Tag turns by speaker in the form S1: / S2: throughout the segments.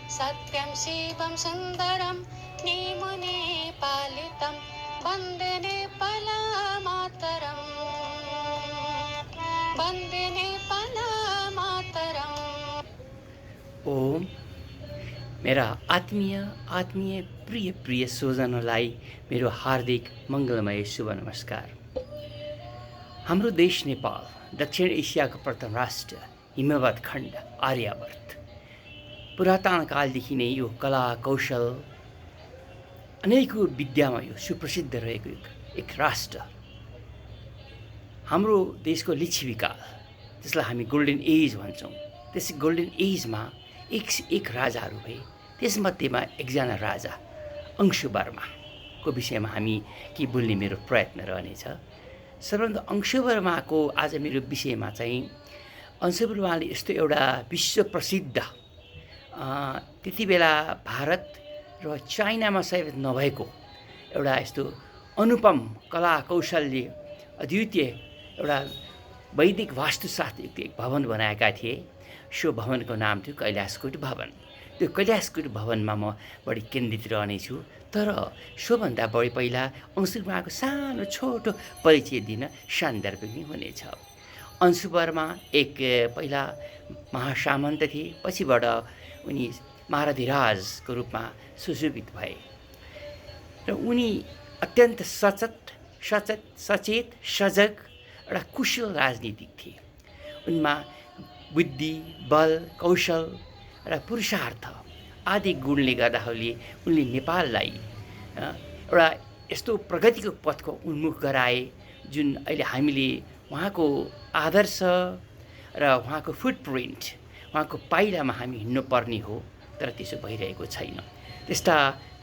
S1: सत्यं शिवं सुन्दरं नीमुने पालितं वन्दे नेपालमातरम् वन्दे नेपालमातरम्।
S2: ओम मेरा आत्मीय प्रिय प्रिय स्वजनलाई मेरो हार्दिक मङ्गलमय शुभ नमस्कार। हाम्रो देश नेपाल दक्षिण एसियाको प्रथम राष्ट्र हिमवत् खण्ड आर्यावर्त पुरातन कालदेखि नै यो कला कौशल अनेकौँ विद्यामा यो सुप्रसिद्ध रहेको एक राष्ट्र। हाम्रो देशको लिच्छविकाल त्यसलाई हामी गोल्डन एज भन्छौँ। त्यसै गोल्डन एजमा एक राजाहरू भए। त्यसमध्येमा एकजना राजा अंशुवर्माको विषयमा हामी के बोल्ने मेरो प्रयत्न रहनेछ। सर्वप्रथम अंशुवर्माको आज मेरो विषयमा चाहिँ अंशुवर्माले यस्तो एउटा विश्व प्रसिद्ध त्यति बेला भारत र चाइनामा सायद नभएको एउटा यस्तो अनुपम कला कौशल्य अद्वितीय एउटा वैदिक वास्तुशास्त्रयुक्त एक भवन बनाएका थिए। सो भवनको नाम थियो कैलाशकूट भवन। त्यो कैलाशकूट भवनमा म बढी केन्द्रित रहनेछु। तर सोभन्दा बढी पहिला अंशुवर्माको सानो छोटो परिचय दिन सन्दर्भ पनि हुनेछ। अंशुवर्मा एक पहिला महासामन्त थिए। पछिबाट उनी महारथिराजको रूपमा सुशोभित भए र उनी अत्यन्त सचेत सजग एउटा कुशल राजनीतिक थिए। उनमा बुद्धि बल कौशल र पुरुषार्थ आदि गुणले गर्दाहरूले उनले नेपाललाई एउटा यस्तो प्रगतिको पथको उन्मुख गराए जुन अहिले हामीले उहाँको आदर्श र उहाँको फुटप्रिन्ट उहाँको पाइलामा हामी हिँड्नुपर्ने हो। तर त्यसो भइरहेको छैन। त्यस्ता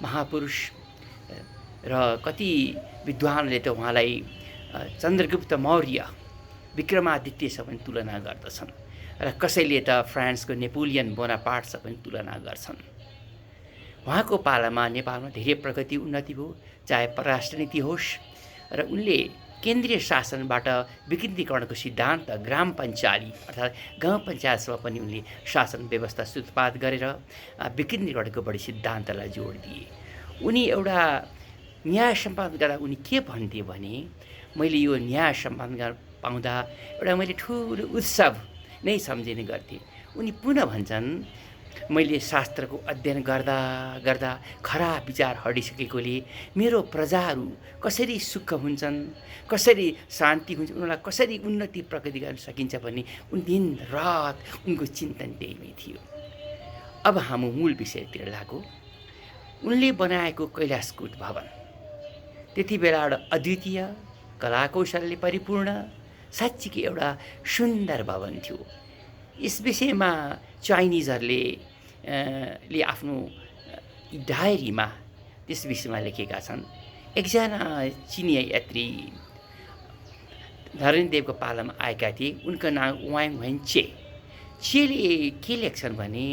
S2: महापुरुष र कति विद्वानले त उहाँलाई चन्द्रगुप्त मौर्य विक्रमादित्यसँग पनि तुलना गर्दछन् र कसैले त फ्रान्सको नेपोलियन बोनापार्टसँग पनि तुलना गर्छन्। उहाँको पालामा नेपालमा धेरै प्रगति उन्नति भयो, चाहे परराष्ट्र नीति होस् र उनले केन्द्रीय शासनबाट विकेन्द्रीकरणको सिद्धान्त ग्राम पञ्चायती अर्थात् गाउँ पञ्चायतसम्म पनि उनले शासन व्यवस्था सूत्रपात गरेर विकेन्द्रीकरणको बढी सिद्धान्तलाई जोड दिए। उनी एउटा न्याय सम्पादन गर्दा उनी के भन्थे भने मैले यो न्याय सम्पादन गर्न पाउँदा एउटा मैले ठुलो उत्सव नै सम्झिने गर्थेँ। उनी पुनः भन्छन् मैले शास्त्रको अध्ययन गर्दा गर्दा खराब विचार हटिसकेकोले मेरो प्रजाहरू कसरी सुख हुन्छन्, कसरी शान्ति हुन्छ, उनीहरूलाई कसरी उन्नति प्रगति गर्न सकिन्छ भन्ने दिन रात उनको चिन्तन त्यही नै थियो। अब हाम्रो मूल विषयतिर लागौँ। उनले बनाएको कैलाशकूट भवन त्यति बेला एउटा अद्वितीय कला कौशलले परिपूर्ण साँच्चीकै एउटा सुन्दर भवन थियो। यस विषयमा चाइनिजहरूले आफ्नो डायरीमा त्यस विषयमा लेखेका छन्। एकजना चिनिया यात्री धरणीदेवको पालामा आएका थिए। उनको नाम वाङ वेन्चे। चेले के लेख्छन् भने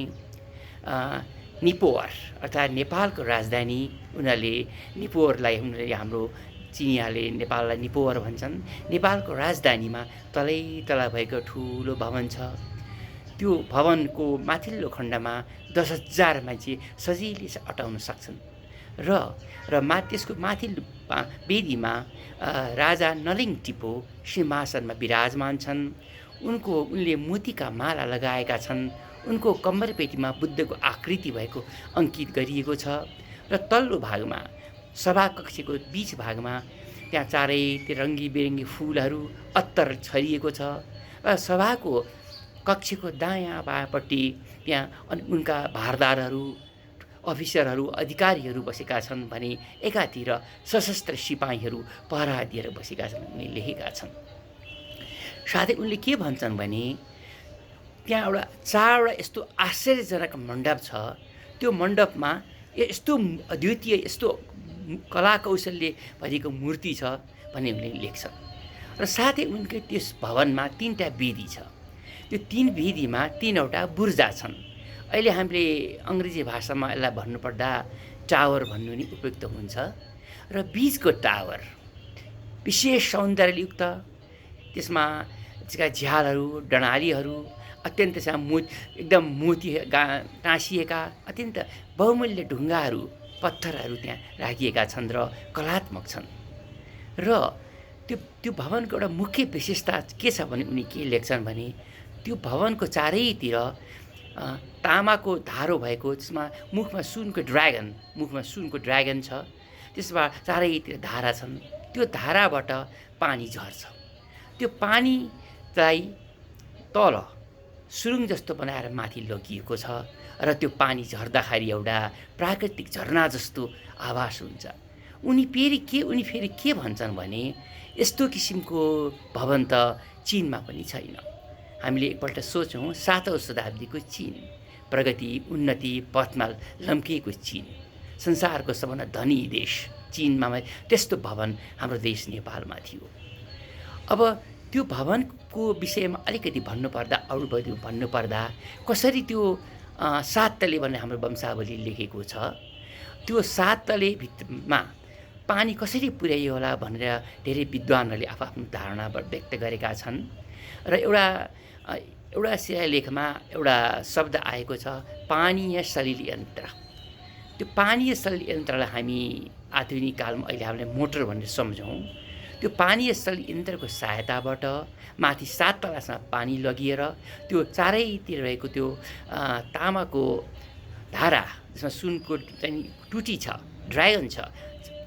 S2: निपोवर अर्थात् नेपालको राजधानी उनीहरूले निपोवरलाई उनीहरूले हाम्रो चिनियाले नेपाललाई निपोवर भन्छन्। नेपालको राजधानीमा तलै तला भएको ठुलो भवन छ। त्यो भवनको माथिल्लो खण्डमा 10,000 मान्छे सजिलै अटाउन सक्छन् र त्यसको माथिल्लो वेदीमा राजा नलिङ टिपो सिंहासनमा विराजमान छन्। उनले मोतीका माला लगाएका छन्। उनको कम्मरपेटीमा बुद्धको आकृति भएको अङ्कित गरिएको छ र तल्लो भागमा सभाकक्षको बीच भागमा त्यहाँ चारैतिर रङ्गी बेरङ्गी फुलहरू अत्तर छरिएको छ र सभाको कक्षको दायाँ बायाँपट्टि त्यहाँ उनका भारदारहरू अफिसरहरू अधिकारीहरू बसेका छन् भने एकातिर सशस्त्र सिपाहीहरू पहरा दिएर बसेका छन् उनले लेखेका छन्। साथै उनले के भन्छन् भने त्यहाँ एउटा 4वटा यस्तो आश्चर्यजनक मण्डप छ। त्यो मण्डपमा यस्तो अद्वितीय यस्तो कला कौशलले भरिएको मूर्ति छ भन्ने उनले लेख्छन्। र साथै उनकै त्यस भवनमा 3टा वेदी छ। त्यो 3 वेदीमा 3वटा बुर्जा छन्। अहिले हामीले अङ्ग्रेजी भाषामा यसलाई भन्नुपर्दा टावर भन्नु नि उपयुक्त हुन्छ। र बीचको टावर विशेष सौन्दर्ययुक्त, त्यसमा त्यसका झ्यालहरू डणालीहरू अत्यन्त एकदम मोती टाँसिएका अत्यन्त बहुमूल्य ढुङ्गाहरू पत्थरहरू त्यहाँ राखिएका छन् र कलात्मक छन्। र त्यो भवनको एउटा मुख्य विशेषता के छ भने उनी के लेख्छन् भने त्यो भवनको चारैतिर तामाको धारो भएको, त्यसमा मुखमा सुनको ड्रागन छ, त्यसमा चारैतिर धारा छन्। त्यो धाराबाट पानी झर्छ। त्यो पानीलाई तल सुरुङ जस्तो बनाएर माथि लगिएको छ र त्यो पानी झर्दाखेरि एउटा प्राकृतिक झरना जस्तो आभास हुन्छ। उनी फेरि के भन्छन् भने यस्तो किसिमको भवन त चीनमा पनि छैन। हामीले एकपल्ट सोचौँ, 7औं शताब्दीको चीन, प्रगति उन्नति पथमा लम्किएको चीन, संसारको सबभन्दा धनी देश चीनमा त्यस्तो भवन हाम्रो देश नेपालमा थियो। अब त्यो भवनको विषयमा अलिकति भन्नुपर्दा कसरी त्यो 7 तले भन्ने हाम्रो वंशावली लेखेको छ, त्यो 7 तले भित्रमा पानी कसरी पुर्याइयो होला भनेर धेरै विद्वानहरूले आफ्नो धारणा व्यक्त गरेका छन्। र एउटा शिलालेखमा एउटा शब्द आएको छ, पानीय सलिल यन्त्र। त्यो पानीय सलिल यन्त्रलाई हामी आधुनिक कालमा अहिले हामीले मोटर भनेर सम्झौँ। त्यो पानीय सलिल यन्त्रको सहायताबाट माथि 7 तलासम्म पानी लगिएर त्यो चारैतिर रहेको त्यो तामाको धारा, जसमा सुनको टुटी छ, ड्रागन छ,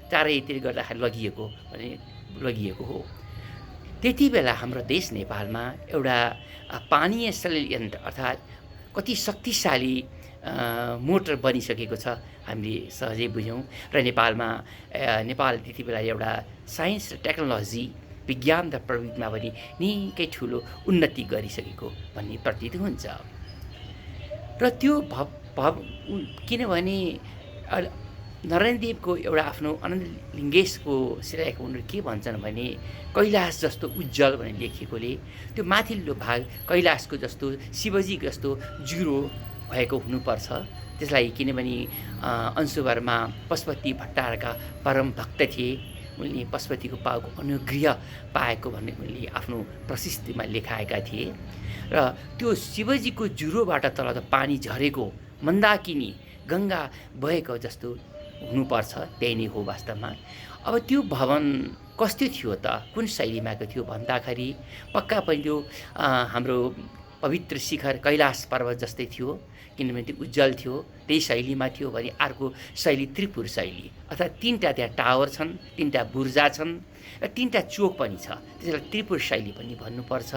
S2: चारैतिर गर्दाखेरि लगिएको हो। त्यति बेला हाम्रो देश नेपालमा एउटा पानीय सलिल यन्त्र अर्थात् कति शक्तिशाली मोटर बनिसकेको छ हामीले सहजै बुझौँ। र नेपाल त्यति बेला एउटा साइन्स र टेक्नोलोजी, विज्ञान र प्रविधिमा पनि निकै ठुलो उन्नति गरिसकेको भन्ने प्रतीत हुन्छ। र त्यो किनभने नारायणदेवको एउटा आफ्नो अनन्तलिङ्गेशको शिलालेखमा उनीहरू के भन्छन् भने कैलाश जस्तो उज्जवल भनेर लेखिएकोले त्यो माथिल्लो भाग कैलाशको जस्तो, शिवजी जस्तो जुरो भएको हुनुपर्छ। त्यसलाई किनभने अंशुवर्मा पशुपति भट्टारका परम भक्त थिए, उनले पशुपतिको पाएको अनुग्रह पाएको भन्ने उनले आफ्नो प्रशस्तिमा लेखाएका थिए। र त्यो शिवजीको जुरोबाट तल त पानी झरेको मन्दाकिनी गङ्गा बहेको जस्तो हुनुपर्छ, त्यही नै हो वास्तवमा। अब त्यो भवन कस्तो थियो त, कुन शैलीमाको थियो भन्दाखेरि पक्का पनि त्यो हाम्रो पवित्र शिखर कैलाश पर्वत जस्तै थियो, किनभने त्यो उज्जवल थियो, त्यही शैलीमा थियो। भने अर्को शैली त्रिपुर शैली, अर्थात् 3टा त्यहाँ टावर छन्, 3टा बुर्जा छन् र 3टा चोक पनि छ, त्यसलाई त्रिपुर शैली पनि भन्नुपर्छ।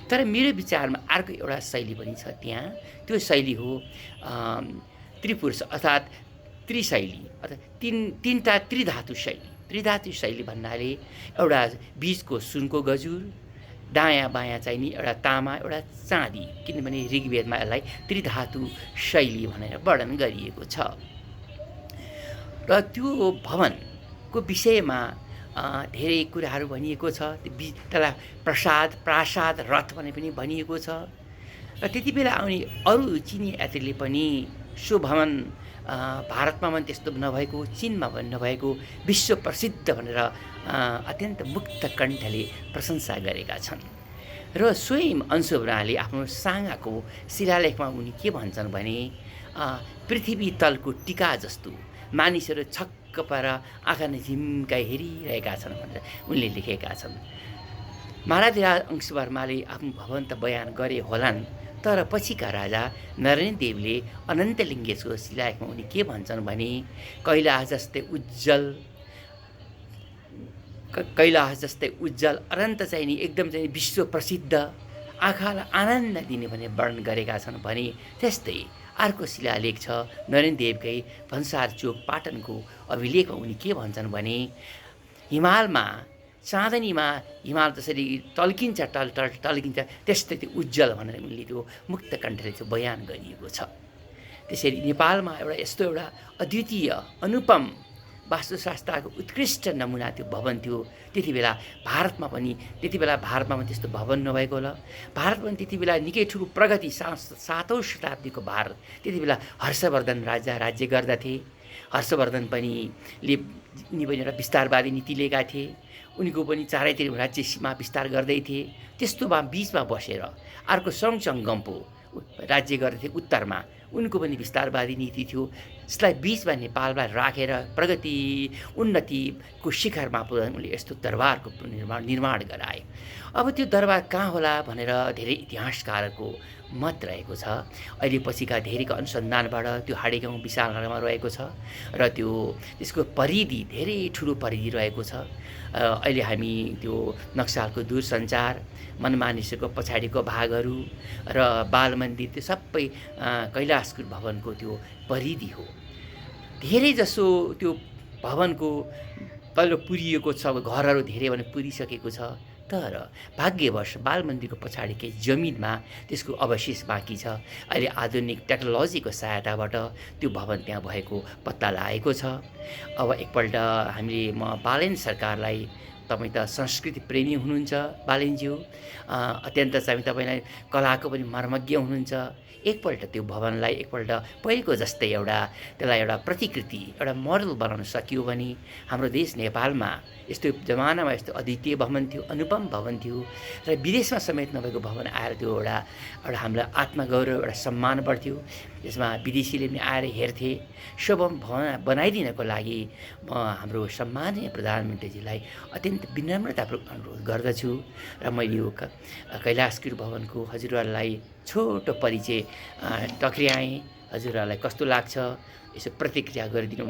S2: तर मेरो विचारमा अर्को एउटा शैली पनि छ त्यहाँ, त्यो शैली हो त्रिपुर अर्थात् त्रिशैली, अर्थात् 3टा त्रिधातु शैली भन्नाले एउटा बीचको सुनको गजुर, दायाँ बायाँ चाहिँ नि एउटा तामा एउटा चाँदी, किनभने ऋग्वेदमा यसलाई त्रिधातु शैली भनेर वर्णन गरिएको छ। र त्यो भवनको विषयमा धेरै कुराहरू भनिएको छ। त्यसलाई प्रासाद रथ भनेर पनि भनिएको छ। र त्यति बेला आउने अरू चिनी यात्रीले पनि सो भवन भारतमा पनि त्यस्तो नभएको, चीनमा पनि नभएको विश्व प्रसिद्ध भनेर अत्यन्त मुक्त कण्ठले प्रशंसा गरेका छन्। र स्वयं अंशुवर्माले आफ्नो साँगाको शिलालेखमा उनी के भन्छन् भने पृथ्वी तलको टीका जस्तो मानिसहरू छक्क पाएर आँखा झिम्काइ हेरिरहेका छन् भनेर उनले लेखेका छन्। महाराज अंशुवर्माले आफ्नो भवन त बयान गरे होलान्, तर पछिका राजा नारायणदेवले अनन्तलिङ्गेशको शिलालेखमा उनी के भन्छन् भने कैलाश जस्तै उज्जवल अनन्त चाहिँ नि एकदम चाहिँ विश्व प्रसिद्ध, आँखालाई आनन्द दिने भने वर्णन गरेका छन् भने त्यस्तै अर्को शिलालेख छ नारायणदेवकै भन्सार चोक पाटनको अभिलेखमा उनी के भन्छन् भने हिमालमा चाँदनीमा हिमाल जसरी टल्किन्छ टल्किन्छ त्यस्तै त्यो उज्जवल भनेर उनले त्यो मुक्त कण्ठले त्यो बयान गरिएको छ। त्यसरी नेपालमा यस्तो एउटा अद्वितीय अनुपम वास्तुशास्त्रको उत्कृष्ट नमुना त्यो भवन थियो। त्यति बेला भारतमा पनि त्यस्तो भवन नभएको होला। भारतमा पनि त्यति बेला निकै ठुलो प्रगति, 7औं शताब्दीको भारत, त्यति बेला हर्षवर्धन राजा राज्य गर्दथे। हर्षवर्धन पनि एउटा विस्तारवादी नीति लिएका थिए। उनीको पनि चारैतिर राज्य सीमा विस्तार गर्दै थिए। त्यस्तो बिचमा बसेर अर्को सङचङ गम्पो राज्य गर्दथे उत्तरमा, उनको पनि विस्तारवादी नीति थियो। यसलाई बिचमा नेपाललाई राखेर प्रगति उन्नतिको शिखरमा पुर्याउन उनले यस्तो दरबारको निर्माण गराए। अब त्यो दरबार कहाँ होला भनेर धेरै इतिहासकारको मत रहेको छ। अहिले पछिका धेरैको अनुसन्धानबाट त्यो हाडेगाउँ विशालनगरमा रहेको छ र त्यसको परिधि धेरै ठुलो परिधि रहेको छ। अहिले हामी त्यो नक्सालको दूरसञ्चार, मनमानिसको पछाडिको भागहरू र बालमन्दिर त्यो सबै कैलाशकुट भवनको त्यो परिधि हो। धेरै जसो त्यो भवनको तल्लो पुरिएको छ, घरहरू धेरै भने पुरिसकेको छ। तर भाग्यवश बालमन्दिरको पछाडि केही जमिनमा त्यसको अवशेष बाँकी छ। अहिले आधुनिक टेक्नोलोजीको सहायताबाट त्यो भवन त्यहाँ भएको पत्ता लागेको छ। अब एकपल्ट हामीले म बालेन सरकारलाई, तपाईँ त संस्कृति प्रेमी हुनुहुन्छ बालेनज्यू, अत्यन्त चाहिँ तपाईँलाई कलाको पनि मर्मज्ञ हुनुहुन्छ। एकपल्ट त्यो भवनलाई एकपल्ट पहिलेको जस्तै त्यसलाई एउटा प्रतिकृति, एउटा मोडल बनाउन सकियो भने हाम्रो देश नेपालमा यस्तो जमानामा यस्तो अद्वितीय भवन थियो, अनुपम भवन थियो र विदेशमा समेत नभएको भवन आएर त्यो एउटा हामीलाई आत्मगौरव, एउटा सम्मान बढ्थ्यो। यसमा विदेशीले पनि आएर हेर्थे। शोभम भवन बनाइदिनको लागि म हाम्रो सम्माननीय प्रधानमन्त्रीजीलाई अत्यन्त विनम्रतापूर्वक अनुरोध गर्दछु र मैले यो कैलाशकुट भवनको हजुरहरूलाई छोटो परिचय टक्र्याएँ। हजुरहरूलाई कस्तो लाग्छ यसो प्रतिक्रिया गरिदिनु।